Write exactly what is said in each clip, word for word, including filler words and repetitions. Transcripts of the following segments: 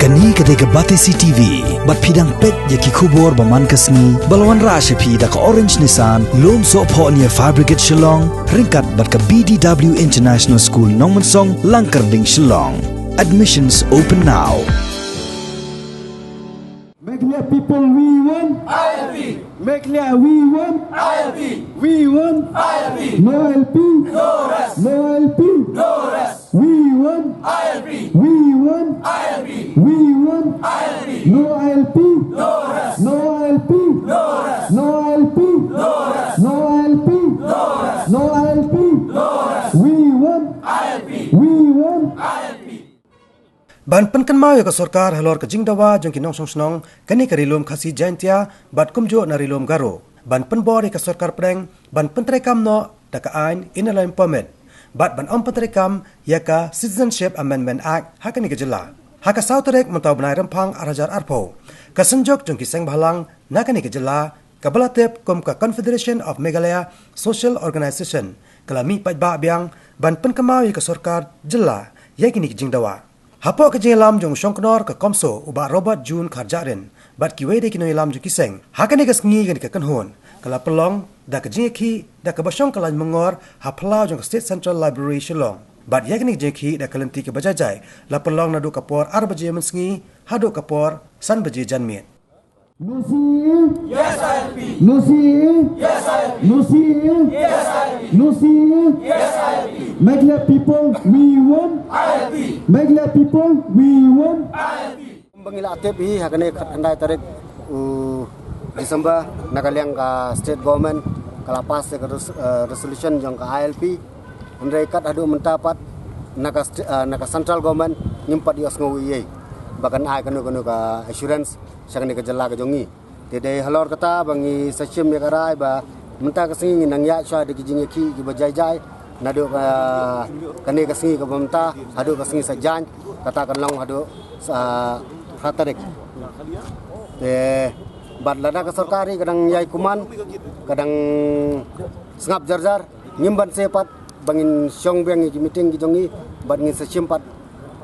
Kane ka dei ka Batesi T V, bad phi dang peit ïa ki khubor ba man ka sngi, ba la wanrah sha phi da ka Orange Nissan, Lumsohphoh near Fire Brigade Shillong, ryngkat bad ka B D W International School Nongmensong, Langkyrding, Shillong. Admissions open now. Meghalaya people, we want I L P. Meghalaya, we want I L P. We want I L P. No I L P. No rest. No I L P. No rest. We want I L P. We want I L P. We want I L P. No I L P. No rest. No I L P. No rest. No I L P. No I L P. No rest. No I L P. No rest. We want I L P. We want I L P. Ban pynkynmaw ïa ka sorkar halor ka jingdawa jong ki nongshong shnong, kane ka Ri Lum Khasi Jaintia, bad kumjuh na Ri Lum Garo. Ban pynbor ïa ka sorkar pdeng, ban pyntreikam noh da ka aiñ Inner Line Permit, bad ban ym pyntreikam ïa ka Citizenship Amendment Act ha kane ka jylla. Ha ka saw tarik mynta u bnai Rymphang ar hajar arphew, ka Synjuk jong ki Seng Bhalang na kane ka jylla, kaba la tip kum ka Confederation of Meghalaya Social Organisation, ka la mih paidbah biang ban pynkynmaw ïa ka sorkar jylla ïa kine ki jingdawa. Hapoh ka jingïalam jong u Shongknor ka CoMSO, u Bah Robert June Kharjahrin, bad kiwei de ki nongïalam jong ki seng, ha kane ka sngi kane ka kynhun ka la pynlong da ka jingïakhih da kaba shong ka lain myngor ha phyllaw jong ka State Central Library Shillong. Bad ïa kane ka jingïakhih da ka lynti kaba jai jai la pynlong naduh ka por ar baje mynsngi haduh ka por san baje janmiet. No C A A. Yes I L P. No C A A. Yes I L P. No C A A. Yes I L P. No C A A. Yes I L P. Meghalaya people, we want I L P. Meghalaya people, we want I L P. Ba ngi la tip hi ha kane khatkhyndai tarik u December, na ka liang ka state government ka la pass ïa ka res-, eh, resolution jong ka I L P. Hynrei kat haduh mynta pat na ka st-, eh, na ka central government ngim pat ïohsngew ei ei ba kan ai kano kano ka assurance sha kane ka jylla ka jong ngi. Te dei halor kata ba ngi sa shim ïa ka rai ba mynta ka sngi ngin nang ïaid shuwa da ki jingïakhih kiba jai jai, naduh ka, kane ka sngi kaba mynta haduh ka sngi Saitjaiñ, kata kan long haduh sa phra tarik. Te bad lada ka sorkar hi ka dang ïai kuman, ka dang sngap jar jar, ngim banse pat ba ngin shong biang ïa ki meeting ki jong ngi, bad ngin sa shim pat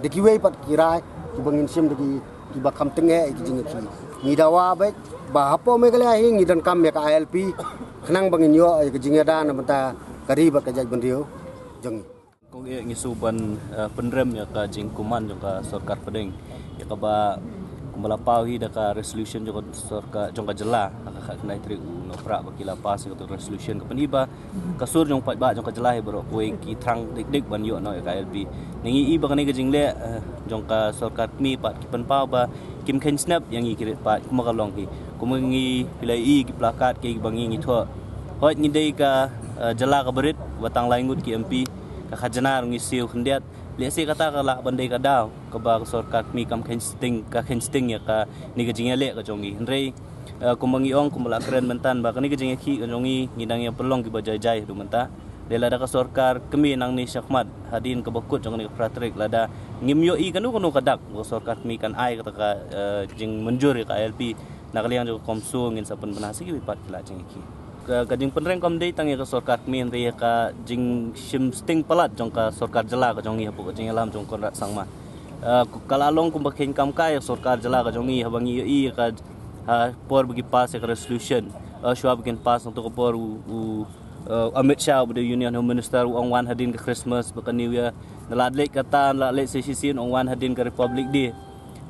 da kiwei pat ki rai kiba ngin shim da ki, kiba kham tyngeh ïa ki jingïakhih. Ngi dawa beit ba hapoh Meghalaya hi ngi donkam ïa ka I L P khnang ba ngin ïoh ïa ka jingïada na bynta ka ri bad ka jaitbynriew jong ngi. Kong eh ngi shu ban, eh, pynrem ïa ka jingkuman jong ka sorkar pdeng, ïa kaba kumba la paw hi da ka resolution jong ka sorkar, jong ka jylla ha ka khatkhyndai tarik u Nohprah ba ki la pass ïa ka resolution ka pyni ba ka sur jong paidbah jong ka jylla hi baroh kawei ki thrang dik dik ban ïoh noh ïa ka I L P. Ngi i ba kane ka jingleh, eh, jong ka sorkar kmie pat ki pynpaw ba kim kheiñ snep ïa ngi ki rit paid kumba ka long hi. Kumba ngi phi la i ki plakat kiba ngi ngi thoh, hooid ngi dei ka, eh, jylla kaba rit, ba tang lai ngut ki M P, ka khajna ruh ngi siew khyndiat. Lehse kata ka lah ban dei ka daw kaba ka sorkar kmie kam kheiñ sting, ka kheiñ sting ïa kane ka jingïaleh ka jong ngi. Hynrei, eh, kumba ngi ong, kumba la kren mynta ba kane ka jingïakhih ka jong ngi, ngi dang ïa pynlong kiba jai jai haduh mynta. Dei lada ka sorkar kmie nangne shakhmat hadien kaba kut jong kane ka phra tarik, lada ngim ïohi kano kano ka dak ba ka sorkar kmie kan ai kata ka, eh, jingmynjur ïa ka I L P, na ka liang jong ka CoMSO ngin sa pynbna sa kiwei pat ki lad jingïakhih. Ka, ka jingpynrem kam dei tang ïa ka sorkar kmie, hynrei ïa ka jingshim sting palat jong ka sorkar jylla ka jong ngi hapoh ka jingïalam jong u Conrad Sangma. Eh, ka la long kumba kheiñ kam kai ïa ka sorkar jylla ka jong ngi haba ngi ïohi ïa ka, ha por ba ki pass ïa ka resolution, eh, shuwa ba kin pass, nangta ka por u, u, eh, Amit Shah uba dei Union Home Minister u ong wan hadien ka Christmas bad ka New Year. Na la leit kata, na la leit sa shisien ong wan hadien ka Republic Day.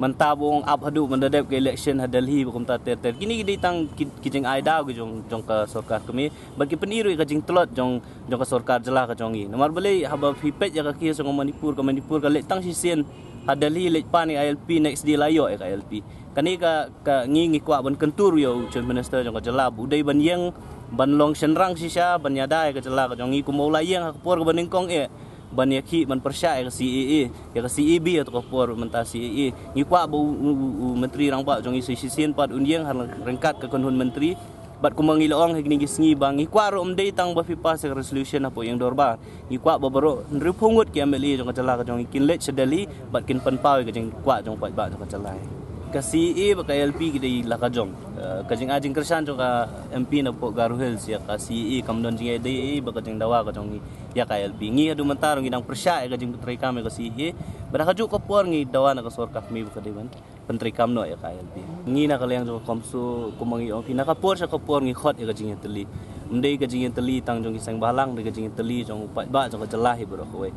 Mynta ba ong ap haduh ban da dep ka election ha Delhi bad kumta ter ter. Kine ki dei tang ki, ki jingai daw ki jong, jong ka sorkar kmie. Bad ki pyni ruh ïa ka jingtlot jong, jong ka sorkar jylla ka jong ngi. Namar balei haba phi peit ïa ka case jong ka Manipur, ka Manipur ka leit tang shisien ha Delhi leit pan ïa ka I L P, next day la ïoh ïa ka I L P. Kane ka, ka ngi ngi kwah ban kyntu ruh ïa u Chief Minister jong ka jylla ba u dei ban ïeng, ban long shynrang shisha, ban ïada ïa ka jylla ka jong ngi kumba u la ïeng ha ka por kaba nyngkong eh ban ïakhih, ban pyrshah ïa ka C A A, ïa ka C A B, ïa ka por mynta C A A. Ngi kwah ba u, u, u, u Myntri Rangbah jong ngi sa shisien pat un ïeng ha ryngkat ka kynhun myntri. Bad kumba ngi la ong ha kine ki sngi ba ngi kwah ruh ym dei tang ba phi pass ïa ka resolution hapoh ïing dorbar. Ngi kwah ba baroh hynriewphew ngut ki M L A jong ka jylla ka jong ngi kin leit sha Delhi bad kin pynpaw ïa ka jingkwah jong paidbah jong ka jylla. Ka C A A bad ka I L P ki dei la ka jong. Eh, ka jingai jingkyrshan jong ka M P na pdeng Garo Hills ïa ka C A A kam don jingïadei bad ka jingdawa ka jong ngi ïa ka I L P. Ngi haduh mynta ruh ngi dang pyrshah ïa ka jingpyntreikam ïa ka C A A. Bad ha kajuh ka por ngi dawa na ka sorkar kmie ba ka dei ban pyntreikam noh ïa ka I L P. Ngi na ka liang jong ka CoMSO kumba ngi ong phi, na ka por sha ka por ngi khot ïa ka jingïatylli. Ym dei ka jingïatylli tang jong ki seng bhalang, dei ka jingïatylli jong u paidbah jong ka jylla hi baroh kawei.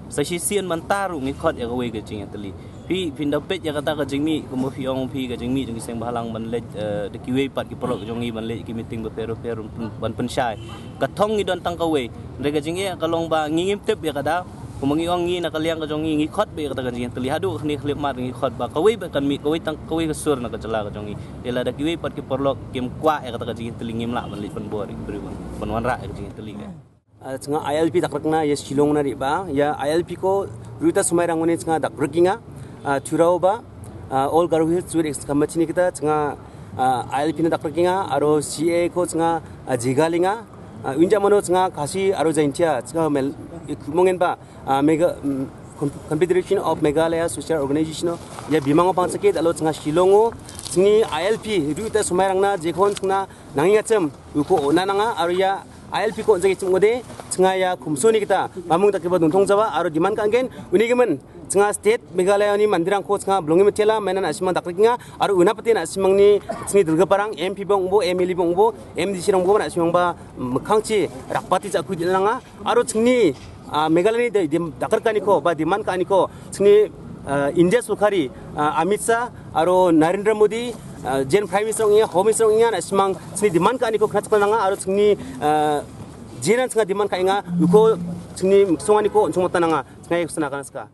Sa shisien mynta ruh ngi khot ïa kawei ka jingïatylli. Phi, phin da peit ïa kata ka jingmih, kumba phi ong phi, ka jingmih jong ki seng bhalang ban leit, eh, da kiwei pat ki paralok jong ngi ban leit ki meeting bapher bapher ban pynshai. Ka thong ngi don tang kawei. Hynrei ka jingeh ka long ba ngi ngim tip ïa kata. Kumba ngi ong ngi na ka liang ka jong ngi, ngi khot beit ïa kata ka jingïatylli. Haduh kane ka khyllipmat ngi khot ba kawei beit kan mih, kawei tang, kawei ka sur na ka jylla ka jong ngi. Te lada kiwei pat ki paralok kim kwah ïa kata ka jingïatylli, ngim lah ban leit ban bor ïa ki briew ban, ban wanrah ïa ka jingïatylli ka. Ah, jnga I L P dak rek na ïa Shillong na ri ba, ïa I L P ko ruh ita Somairang une jnga dak rek ïa nga, ah, thura ba, ah, All Garo Hills Student Committee ni kita jnga, ah, I L P na dak rek ïa nga, aro C A A ko jnga, ah, Jiga li nga, ah, unja mano jnga Khasi aro Jaintia, jnga mel, ik mongen ba, ah, Mega, mm, Con-, Confederation of Meghalaya Social Organization, ïa bimang pang sakit, alo jnga Shillong o, jngi I L P, ruh ita Somairang na, jekhon jnga, nang inga chem, uko ona nanga, aro ïa, I L P ko jagi chung ode, jnga ïa CoMSO ni kita, bamung tak kiba dun thong jawa, aro demand ka anggen, uni gimen, jnga state, Meghalaya ni mandirang ko jnga, blongi metela, mena na simang dak rek ïa nga, aro una pati na simang ni, jngi Durga Parang, M P bong bo, M L A bong bo, M D C rong bo, na simang ba, mkhang chi, rak pati ja ku di nanga, aro jngi, ah, Meghalaya ni de, de, dak rek ka ni ko, ba demand ka ni ko, jngi, ah, India sorkari, ah, Amit Shah, aro Narendra Modi, ah, jen Prime Minister ong ïa, Home Minister ong ïa, na simang, jngi demand ka ni ko, khnat ka nanga, aro jngi, ah, jenan jnga demand ka ïa nga, uko jngi mksong ani ko, jngi mata nanga, jnga ïa ksana ka naska.